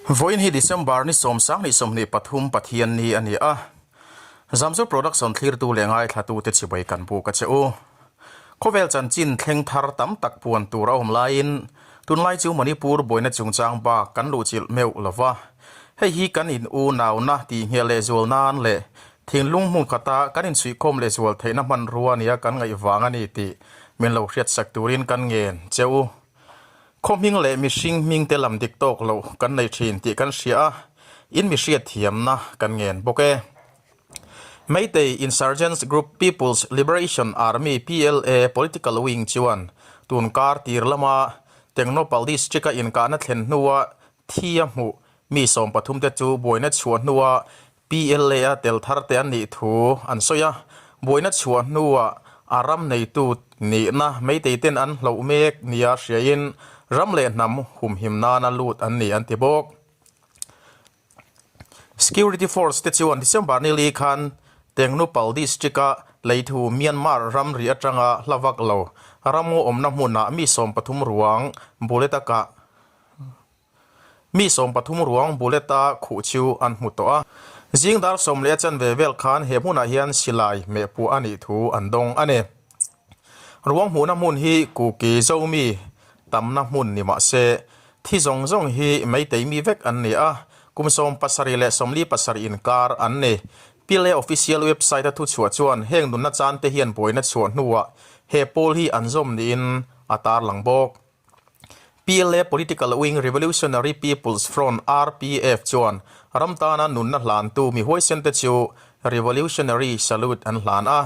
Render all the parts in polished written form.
Vawiin hi December ni 23 Pathianni a ni a, Zamzo Production thlirtu leh ngaithlatute chibai kan buk a che u. Khawvel chanchin thleng thar tam tak puan tur a awm laiin tunlai chu Manipur buaina chungchang bak kan luhchilh meuh lo va. Hei hi kan in unauna tih ngheh lehzual nan leh thinlung hmun khata kan inchhuihkhawm lehzual theihna hmanrua nia kan ngaih vang a ni tih min lo hriatsak turin kan ngen che u. Khaw hming leh mihring hming te lam dik tawk loh kan nei thin tih kan hria a, in mi hriatthiamna kan ngen bawk e. Meitei Insurgents Group People's Liberation Army, PLA, Political Wing chuan tun kar tir lama Tengnoupal District-a inkahna thlen hnua thi a hmuh mi 13 te chu buaina chhuah hnua PLA-a tel thar te an nih thu an sawi a, buaina chhuah hnuah a ram neitu nihna Meitei ten an hloh mek nia hriain ram leh hnam humhim nana lut an ni an ti bawk. Security Force te chuan December ni li khan Tengnoupal District-a leithu Myanmar ramri atanga hla vak lo ramngaw awmna hmunah mi 13 ruang bullet a kah Mi 13 ruang bullet-a khuh chu an hmu tawh a. Zing dar sawm leh a chanve vel khan he hmunah hian silai mehpuah a nih thu an dawng a ni. Ruang hmuhna hmun hi Kuki Zomi tamna hmun ni mah se, thi zawng zawng hi Meitei mi vek an ni a, kum 77 leh 47 inkar an ni. Pile official website-a thuchhuah chuan heng nunna chante hian buaina chhuah hnuah he pawl hi an zawm niin a tarlang bawk. PLA Political Wing Revolutionary People's Front, RPF, chuan ram tana nunna hlantu mi huaisente chu Revolutionary Salute an hlan a.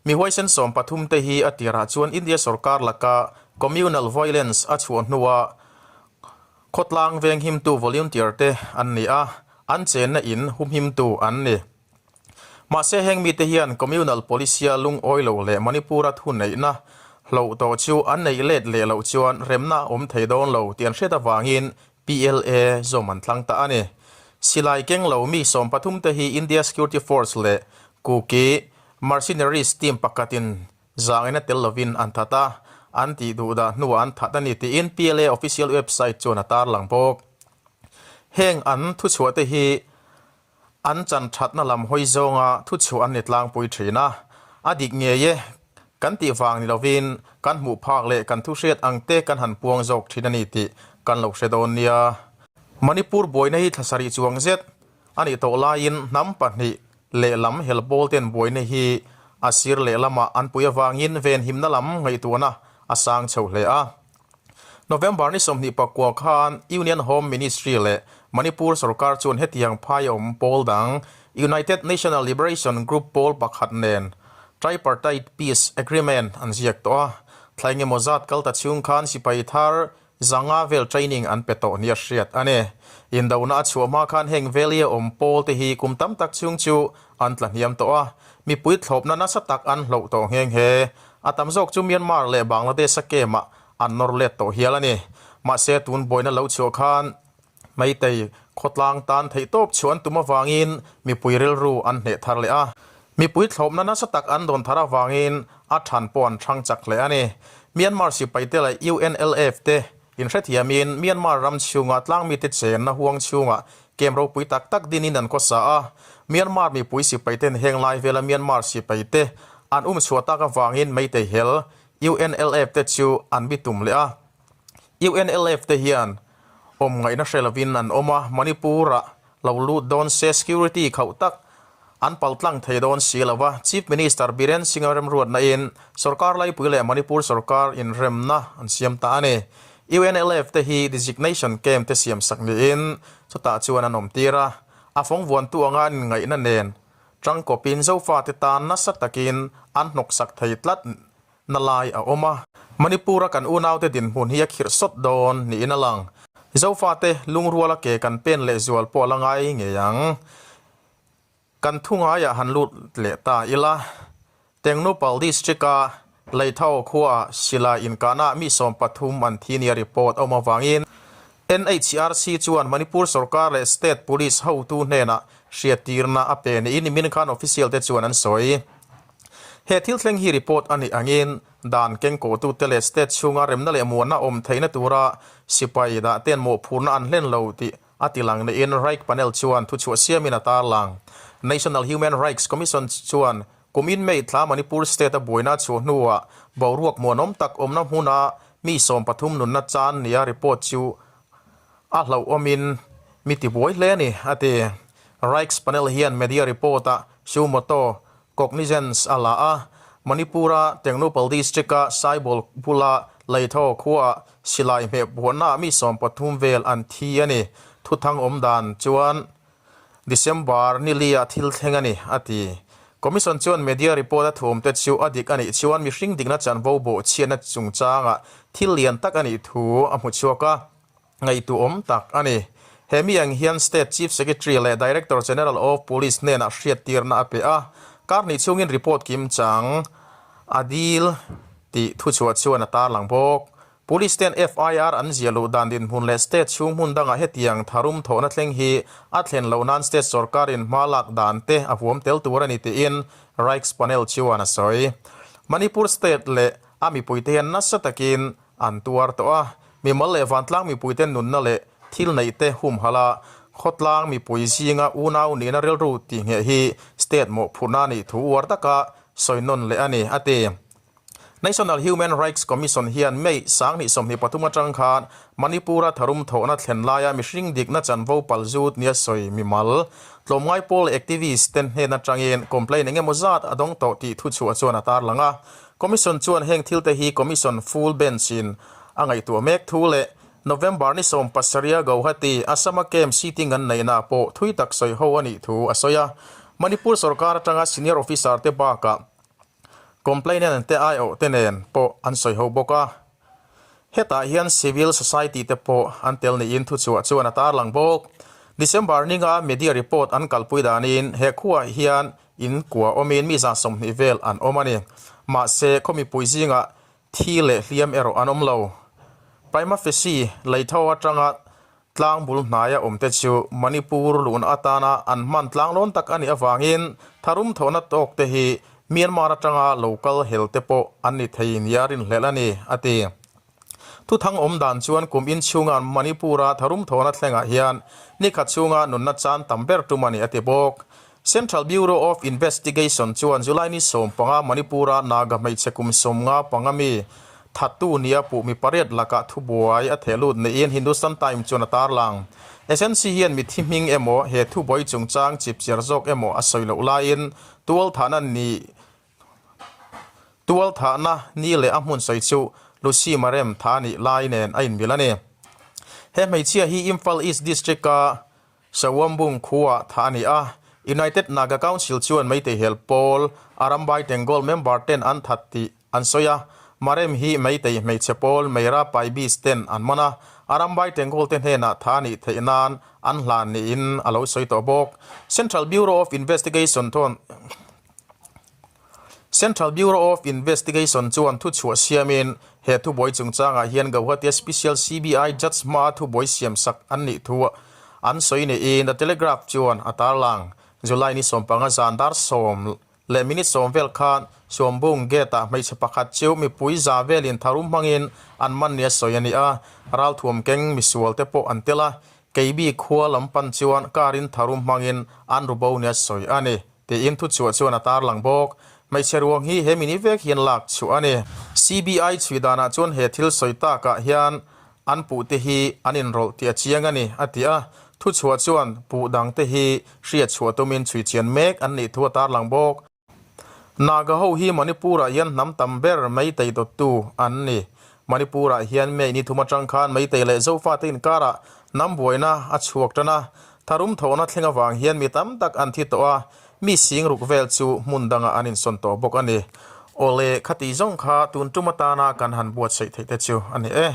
Mi huaisen 13 te hi a tirah chuan India sorkar laka communal violence a chhuah hnua khawtlang venghimtu volunteer te an ni a, an chenna in humhimtu an ni. Mahse heng mite hian communal policy-a lungawi lo leh Manipur-a thuneihna hloh tawh chu an neih let leh loh chuan remna a awm thei dawn lo tih an hriat avangin PLA zawm an thlang ta a ni. Silai keng lo mi 13 te hi India Security Force leh Kuki Mercenaries team pakhatin zangin a tel lovin an that a, an tih duh dah hnuah an that a ni tiin PLA official website chuan a tarlang bawk. Heng an thuchhuah te hi An chan thatna lam hawi zawnga thuchhuah an ni tlangpui thin a, a dik ngei e, kan tih vang ni lovin kan hmuh phak leh kan thuhriat ang te kan han puang zawk thin a ni tih kan lo hre dawn nia. Manipur buaina hi thla sarih chuang zet a nih tawh laiin hnam pahnih lehlam helpawl ten buaina hi a sir lehlamah an pui avangin venhimna lam ngaihtuahna a sang chho hle a. November ni 29 khan Union Home Ministry leh Manipur sorkar chuan hetiang phai awm pawl dang United National Liberation Group pawl pakhat nen Tripartite Peace Agreement an ziak tawh a. Thla engemaw zat kal ta chhung khan sipai thar 500 vel training an pe tawh nia hriat a ni. Indona a chhuah hma khan heng valley-a awm pawl te hi kum tam tak chhung chu an tla hniam tawh a, mipui thlawpna nasa tak an hloh tawh nghe nghe. A tam zawk chu Myanmar leh Bangladesh-a camp-ah an nawr let tawh hial a ni. Mahse tun buaina lo chhuah khan Meitei khawtlang tan theihtawp chhuah an tum avangin mipui rilru an hneh thar leh a. Mipui thlawpna nasa tak an dawn thar avangin a than pawh an hrang chak hle a ni. Myanmar sipaite leh UNLF te inhrethiamin Myanmar ram chhunga tlangmite chenna huang chhungah camp ropui tak tak dinin an khawsa a. Myanmar mipui sipaiten heng lai vela Myanmar sipaite an umchhuah tak avangin Meitei hel UNLF te chu an bitum leh a. UNLF te hian awm ngaihna hre lovin an awm a, Manipur-ah lo lut dawn se security khauh tak an paltlang thei dawn si lo va, Chief Minister Biren Singh-a remruatna-in sorkar laipui leh Manipur sorkar inremna an siam ta a ni. UNLF te hi designation camp te siamsak niin chutah chuan an awm tir a, a fawng vuantu anga an inngaihna nen tangkawpin Zofate tan nasa takin an hnawksak thei tlat na lai a awm a. Manipur-a kan unaute dinhmun hi a khirh sawt dawn niin a lang. Zofate lungruala ke kan pen leh zual pawh a la ngai ngei ang. Kan thu ngaiah han lut leh ta ila. Tengnoupal District-a Leithao khuaah silai inkahnaah mi 13 an thi nia report a awm avangin NHRC chuan Manipur sorkar leh state police hotu hnenah hriattirna a pe niin nimin khan official te chuan an sawi. He thil thleng hi report a nih angin dan kengkawhtute leh state chhunga remna leh muanna awm theihna tura sipai dah ten mawhphurhna an hlen lo tih a tilang niin Raik Panel chuan thuchhuah siamin a tarlang. National Human Rights Commission chuan kum in May thla Manipur state a buaina chhuah hnuah boruak muanawm tak awmna hmuna mi 13 nunna chan nia report chu a hlauhawmin mi tibuai hle a ni, a ti. Rights Panel hian media report-ah suo moto cognizance a la a, Manipur-a Tengnoupal district-a Saibol bula Leitho khuaah silai hmeh buahnaah mi 13 vel an thi a ni. Thuthang awm dan chuan December ni lia thil thleng a ni, a ti. Commission chuan media report a thuawmte chu a dik a nih chuan mihring dikna chanvo bawhchhiatna chungchangah thil lian tak a nih thu a hmu chhuak a, ngaihtuahawm tak a ni. He mi ang hian State Chief Secretary leh Director General of Police hnenah hriattirna a pe a, kar hnih chhungin report kim chang a dil tih thuchhuah chuan a tarlang bawk. Police ten FIR an ziah luh dan dinhmun leh state chhung hmun dangah hetiang tharum thawhna thleng hi a thlen loh nan state sorkarin hma lak dan te a huam tel tur a ni tiin Rights Panel chuan a sawi. Manipur state leh a mipuite hian nasa takin an tuar tawh a, mimal leh vantlang mipuite nunna leh thil neih te humhalh a, khawtlang mipui zinga unau nihna rilru tihngheh hi state mawhphurhna a nih thu uar taka sawi nawn leh a ni, a ti. National Human Rights Commission hian May 2023 atang khan Manipur-a tharum thawhna thlen laia mihring dikna chanvo palzut nia sawi mimal, tlawmngai pawl leh activist te hnen atangin complaint eng emaw zat a dawng tawh tih thuchhuah chuan a tarlang a. Commission chuan heng thil te hi Commission full bench in a ngaihtuah mek thu leh November ni 17 a Guwahati, Assam-a camp sitting an neihna pawh thui tak sawi ho a nih thu a sawi a. Manipur sorkar atanga senior officer te bakah Complainant te aiawh te nen pawh an sawi ho bawk a. Hetah hian civil society te pawh an tel niin thuchhuah chuan a tarlang bawk. December ninga media report an kalpui danin he khuaah hian in kua awmin mi 120 vel an awm a ni. Mahse, khaw mipui zingah thi leh hliam erawh an awm lo. Prima facie leitho atanga Tlang bul hnaia awmte chu Manipur luhna atana an hman tlanglawn tak a nih avangin tharum thawhna tawkte hi Myanmar atanga lo kal hel te pawh an ni thei nia rinhlelh a ni, a ti. Thuthang awm dan chuan kum inchhunga Manipur-a tharum thawhna thlengah hian nikhat chhunga nunna chan tam ber tum a ni, a ti bawk. Central Bureau of Investigation chuan July ni 15 Manipur-a Naga hmeichhe kum 55 mi thattu nia puh mi pariat lakah thubuai a theh lut niin Hindustan Times chuan a tarlang. Agency hian mithi hming emaw he thubuai chungchang chipchiar zawk emaw a sawi loh laiin tualthahna ni tualthahna ni leh a hmun sawi chu Lucy Marem tha nih lai nen a inmil a ni. He hmeichhia hi Imphal East District-a Sawambung khuaah tha a ni a, United Naga Council chuan Meitei hel pawl Arambai Tengol member ten an that tih an sawi a, Marem hi Meitei hmeichhe pawl Meira Paibis ten an man a, Arambai Tengol te hnenah tha a nih theih nan an hlan niin a lo sawi tawh bawk. Central Bureau of Investigation chuan Central Bureau of Investigation chuan thuchhuah siamin he thubuai chungchangah hian Gauhati Special CBI Judge hmaa thubuai siamsak an nih thu an sawi niin The Telegraph chuan a tarlang. July ni 15 zan dar sawm leh minute sawm vel khan Suambung Gate-ah hmeichhe pakhat chu mipui za velin tharum hmangin an man nia sawi a ni a, ralthuam keng misual te pawh an tel a, Keibi khua lam pan chuan car in tharum hmangin an ru bo nia sawi a ni. Tiin thuchhuah chuan a tarlang bawk. Hmeichhe ruang hi he mini vek hian lak chhuah a ni. CBI chhui danah chuan he thil sawi takah hian an puhte hi an inrawlh tih a chiang a ni, a ti a. Thuchhuah chuan puh dangte hi hriat chhuah tumin chhui chian mek an nih thu a tarlang bawk. Naga ho hi Manipur-ah hian hnam tam ber Meitei dawttu an ni. Manipur-ah hian May ni thum atang khan Meitei leh Zofate inkarah hnam buaina a chhuak tan a. Tharum thawhna thleng avang hian mi tam tak an thi tawh a, mi sing ruk vel chu hmun dangah an insawn tawh bawk a ni. Awle, khati zawng kha tun tum atana kan han buatsaih theih te chu a ni e.